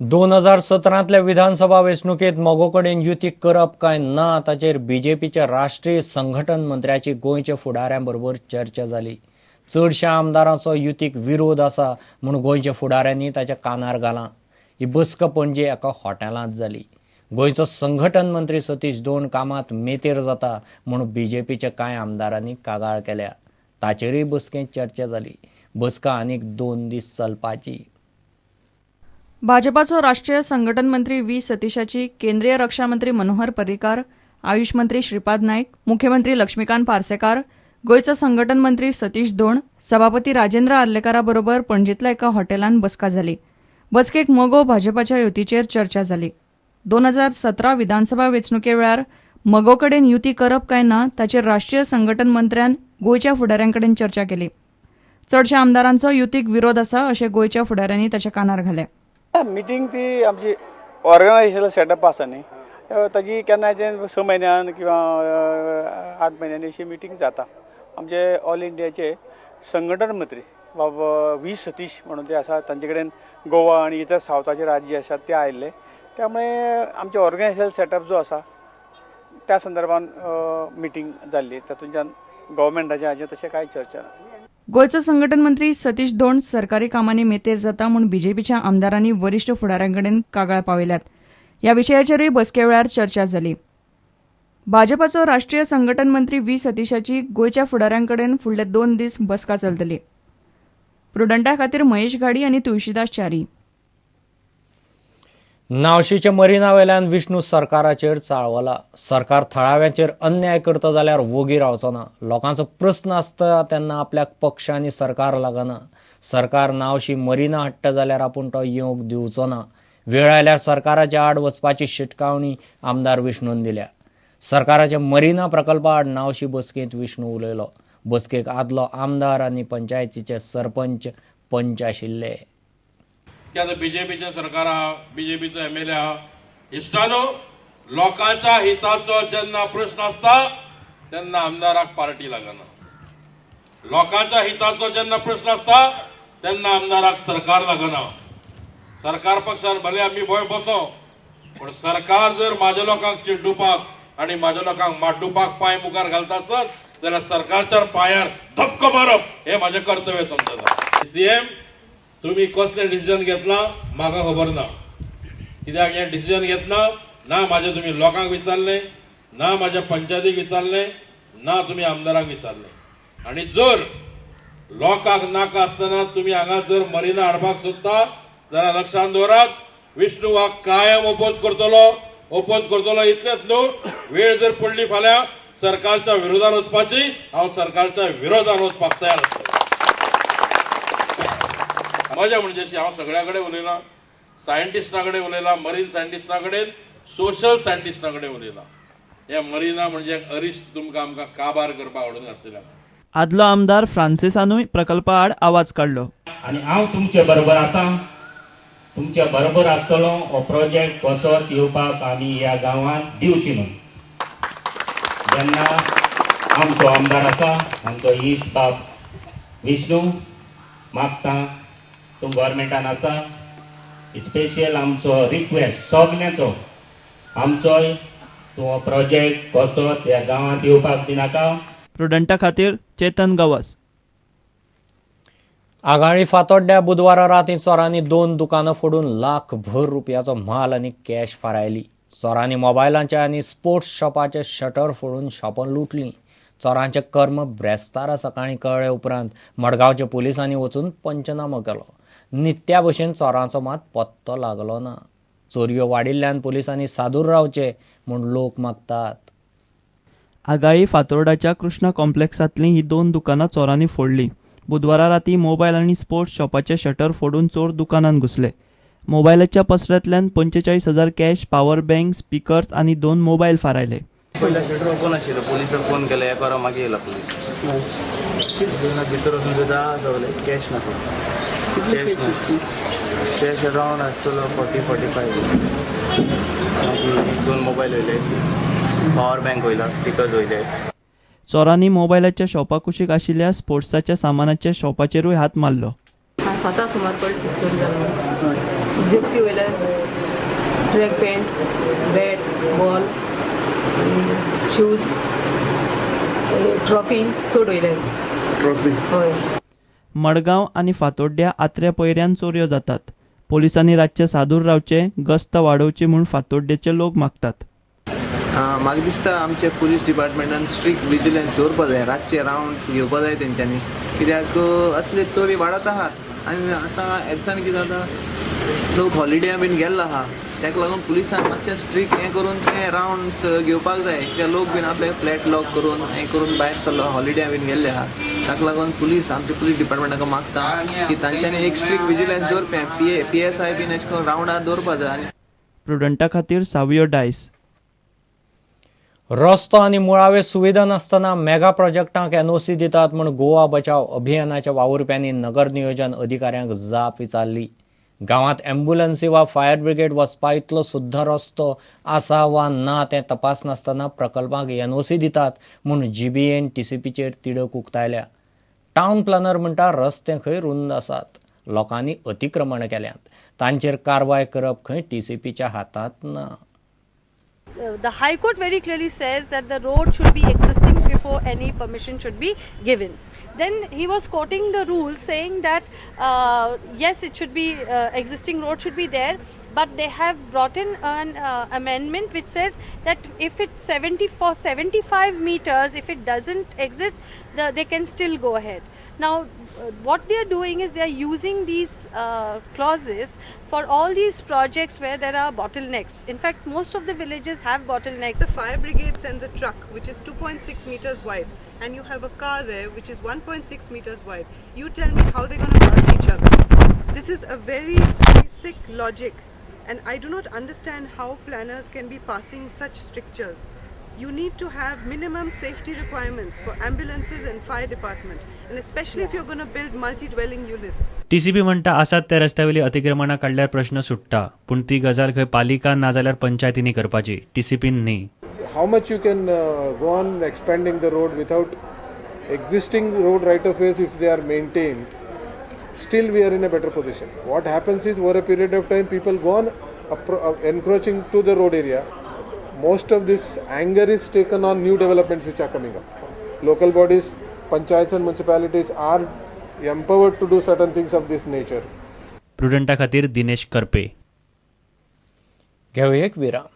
2017तल्या विधानसभा वेंचणुकेंत मगो कडेन युती करप काय ना ताचेर बीजेपीच्या राष्ट्रीय संघटन मंत्र्याची गोंयच्या फुडाऱ्यां बरोबर चर्चा जाली. चडश्या आमदारांचो युतीक विरोध आसा म्हूण गोंयच्या फुडाऱ्यांनी ताच्या कानार घालां. ही बसका पणजे एका हॉटेलांत जाली. गोंयचो संघटन मंत्री सतीश दोन कामांत मेतेर जाता म्हूण बीजेपीच्या कांय आमदारांनी कागाळ केल्या. ताचेरूय बसकेंत चर्चा जाली. बसका आनीक 2 दीस चलपाची. भाजपाचो राष्ट्रीय संघटन मंत्री व्ही सतीशाची केंद्रीय रक्षा मंत्री मनोहर पर्रीकार, आयुष मंत्री श्रीपाद नायक, मुख्यमंत्री लक्ष्मीकांत पार्सेकार, गोंयचो संघटन मंत्री सतीश दोण, सभापती राजेंद्र आर्लेकारा बरोबर पणजेंतल्या एका हॉटेलांत बसका जाली. बसकेक मगो भाजपाच्या युतीचेर चर्चा जाली. 2017 विधानसभा वेंचणुके वेळार मगो कडेन युती करप काय ना ताचेर राष्ट्रीय संघटन मंत्र्यान गोंयच्या फुडाऱ्यां कडेन चर्चा केली. चडश्या आमदारांचो युतीक विरोध आसा अशें गोंयच्या फुडाऱ्यांनी ताच्या कानार घालें. मिटींग ती आमची ऑर्गनायझेशनल सेटअप आसा न्ही, ताजी केन्नाय 6 म्हयन्यान किंवा 8 म्हयन्यांनी अशी मिटींग जाता. आमचे ऑल इंडियाचे संघटन मंत्री बाब व्ही सतीश म्हणून ते आसा, तांचे कडेन गोवा आनी इतर सावथाचे राज्य आसात ते आयिल्ले. त्यामुळे आमचे ऑर्गनायझेशनल सेटअप जो आसा त्या संदर्भान मिटींग जाल्ली. तातूंतल्यान गव्हर्मेंटाचे हाजेर तशें कांय चर्चा ना. गोंयचो संघटन मंत्री सतीश दोण सरकारी कामांनी मेतेर जाता म्हूण बीजेपीच्या आमदारांनी वरिश्ठ फुडाऱ्यां कडेन कागाळ पावयल्यात. ह्या विशयाचेरूय बसके वेळार चर्चा जाली. भाजपाचो राष्ट्रीय संघटन मंत्री व्ही सतीशाची गोंयच्या फुडाऱ्यां कडेन फुडले 2 दीस बसका चलतली. प्रुडंटा खातीर महेश घाडी आनी तुळशीदास च्यारी. नावशीच्या मरिना वेल्यान विष्णू सरकाराचेर चाळवला. सरकार थळाव्यांचेर अन्याय करता जाल्यार वोगी रावचो ना. लोकांचो प्रस्न आसता तेन्ना आपल्याक पक्ष आनी सरकार लागना. सरकार नावशी मरिना हाडटा जाल्यार आपूण तो येवंक दिवचो ना. वेळ आयल्यार सरकाराच्या आड वचपाची शिटकावणी आमदार विष्णून दिल्या. सरकाराच्या मरिना प्रकल्पा आड नावशी बसकेंत विष्णू उलयलो. बसकेक आदलो आमदार आनी पंचायतीचे सरपंच पंच आशिल्ले. की आता बीजेपीचें सरकार आहा, बीजेपीचो एमएलए आहा. इश्टानो, लोकांच्या हिताचो जेन्ना प्रश्न आसता तेन्ना आमदाराक पार्टी लागना. लोकांच्या हिताचो जेन्ना प्रश्न आसता तेन्ना आमदाराक सरकार लागना. सरकार पक्षान भले आमी भंय बसो, पूण सरकार जर म्हाज्या लोकांक चिड्डुपाक आनी म्हाज्या लोकांक माड्डुपाक पांय मुखार घालता आसत जाल्यार सरकारच्या पांयार धपको मारप हें म्हाजें कर्तव्य समजता. सीएम, तुम्ही कसलें डिसिजन घेतला म्हाका खबर ना. कित्याक हें डिसिजन घेतना ना म्हाजें तुमी लोकांक विचारलें, ना म्हाज्या पंचायतीक विचारलें, ना तुमी आमदारांक विचारलें. आनी जर लोकांक नाका आसतना तुमी हांगा जर मरिना हाडपाक सोदता जाल्यार लक्षांत दवरात, विष्णू वाघ कायम ओपोज करतलो. ओपोज करतलो इतलेंच न्हू, वेळ जर पडली फाल्यां सरकारच्या विरोधान वचपाची, हांव सरकारच्या विरोधान वचपाक तयार आसतलो. मजा म्हणजे हांव सगळ्या कडेन उलयलां, सायंटिस्टा कडेन उलयलां, मरीन सायंटिस्टा कडेन, सोशल सायंटिस्टा कडेन उलयलां. हे मरिना म्हणजे अरिश्ट तुमकां आमकां काबार करपाक हाडून घातलें. आदलो आमदार फ्रांसिसानूय प्रकल्पा आड आवाज काडलो. आनी हांव तुमचे बरोबर आसा, तुमचे बरोबर आसतलो. हो प्रोजेक्ट कसोच येवपाक आमी ह्या गांवांत दिवची न्हू. जेन्ना आमचो आमदार आसा, आमचो इश्ट बाब विष्णू मागता, तूं गव्हर्मेंटान आसा, स्पेशल आमचो रिक्वेस्ट सगल्यांचो आमचोय, तूं हो प्रोजेक्ट कसोच ह्या गांवांत येवपाक दिनाका. प्रुडंटा खातीर चेतन गवस. आगाळी फातोड्ड्या बुधवारा रातीं चोरांनी 2 दुकानां फोडून लाखभर रुपयाचो म्हाल आनी कॅश फारायली. चोरांनी मोबायलांचे आनी स्पोर्ट्स शॉपाचे शटर फोडून शॉपां लुटलीं. चोरांचें कर्म ब्रेस्तारा सकाळीं कळ्ळे उपरांत मडगांवच्या पुलिसांनी वचून पंचनामो केलो. नित्या भशेन चोरांचो मात पत्तो लागलो ना. चोरयो वाडिल्ल्यान पुलिसांनी सादूर रावचे म्हूण लोक मागतात. आगाळी फातोर्डाच्या कृष्णा कॉम्प्लेक्सांतलीं ही 2 दुकानां चोरांनी फोडलीं. बुधवारा राती मोबायल आनी स्पोर्ट्स शॉपाचे शटर फोडून चोर दुकानांत घुसले. मोबायलाच्या पसऱ्यांतल्यान 45,000 कॅश, पॉवर बँक, स्पिकर्स आनी 2 मोबायल फारायले. पयल्या शटर ओपन आशिल्लो, पोलिसाक फोन केला, एक वरां मागीर येयला पोलीस. भितर वचून सुद्दां सगळे कॅश ना, कॅश ना, कॅश अरावंड आसतलो 40-45. मागीर 2 मोबायल वयले, पॉवर बँक वयला, स्पिकर्स वयले. चोरांनी मोबायलाच्या शॉपा कुशीक आशिल्ल्या स्पोर्ट्साच्या सामानाच्या शॉपाचेरूय हात मारलो. साता सुमार पडली चोरी जाला म्हणून. जर्सी वयले, ट्रॅक पॅन्ट, बॅट, बॉल आनी शूज, ट्रॉफी चड वयले. ट्रॉफी. हय. मडगांव आनी फातोड्ड्या आत्र्या पयऱ्यान चोरयो जातात. पोलिसांनी रातचे सादूर रावचे, गस्त वाडोवची म्हूण फातोड्डेचे लोक मागतात. म्हाका दिसता आमचे पुलीस डिपार्टमेंटान स्ट्रिक्ट विजिलन्स दवरपा जाय, रातचे रावंड्स घेवपा जाय तेंच्यांनी, कित्याक असले चोरी वाडत आहात. आनी आतां हेचान कितें जाता, लोक हॉलिडे बीन गेल्लो आहा, ताका लागून पुलिसान मातशें स्ट्रिक्ट हें करून ते रावंड्स घेवपाक जाय, कित्याक लोक बीन आपले फ्लॅट लॉक करून हें करून भायर सरलो, हॉलिडे बीन गेल्ले आहा. ताका लागून पुलीस आमचे पुलीस डिपार्टमेंटाक मागता की तांच्यांनी एक स्ट्रिक्ट विजिलन्स दवरपें, PSI बीन अशें करून रावंडार दवरपा जाय. आनी प्रुडंटा खातीर सावियो डायस. रस्तो आनी मुळावे सुविधा नासतना मेगा प्रोजेक्टांक एनओसी दितात म्हूण गोवा बचाव अभियानाच्या वावुरप्यांनी नगर नियोजन अधिकाऱ्यांक जाप विचारली. गांवांत ॲम्ब्युलन्सी वा फायर ब्रिगेड वचपा इतलो सुद्दां रस्तो आसा वा ना तें तपासनासतना प्रकल्पांक एनओसी दितात म्हूण जीबीएन टीसीपीचेर तिडक उक्तायल्या. टावन प्लॅनर म्हणटा रस्ते खंय रुंद आसात, लोकांनी अतिक्रमण केल्यांत, तांचेर कारवाय करप खंय टीसीपीच्या हातांत ना. The High Court very clearly says that the road should be existing before any permission should be given. Then he was quoting the rules saying that yes, it should be existing road should be there, but they have brought in an amendment which says that if it's 75 meters, if it doesn't exist, they can still go ahead. Now, what they are doing is they are using these clauses for all these projects where there are bottlenecks. In fact, most of the villages have bottlenecks. The fire brigade sends a truck which is 2.6 meters wide, and you have a car there which is 1.6 meters wide. You tell me how they're going to pass each other. This is a very basic logic, and I do not understand how planners can be passing such strictures. You need to have minimum safety requirements for ambulances and fire department, and especially if you're going to build multi-dwelling units. TCP म्हणटा आसात त्या रस्त्यावेली अतिक्रमणां काडल्यार प्रश्न सुट्टा, पूण ती गजाल खंय पालिका नाजाल्यार पंचायतींनी करपाची, टीसीपीन न्ही. How much you can go on expanding the road without existing road right of ways, if they are maintained, still we are in a better position. What happens is over a period of time people go on encroaching to the road area. Most of this anger is taken on new developments which are coming up. Local bodies, panchayats and municipalities are empowered to do certain things of this nature. प्रुडंटा खातीर दिनेश करपे. घेवया एक विराम.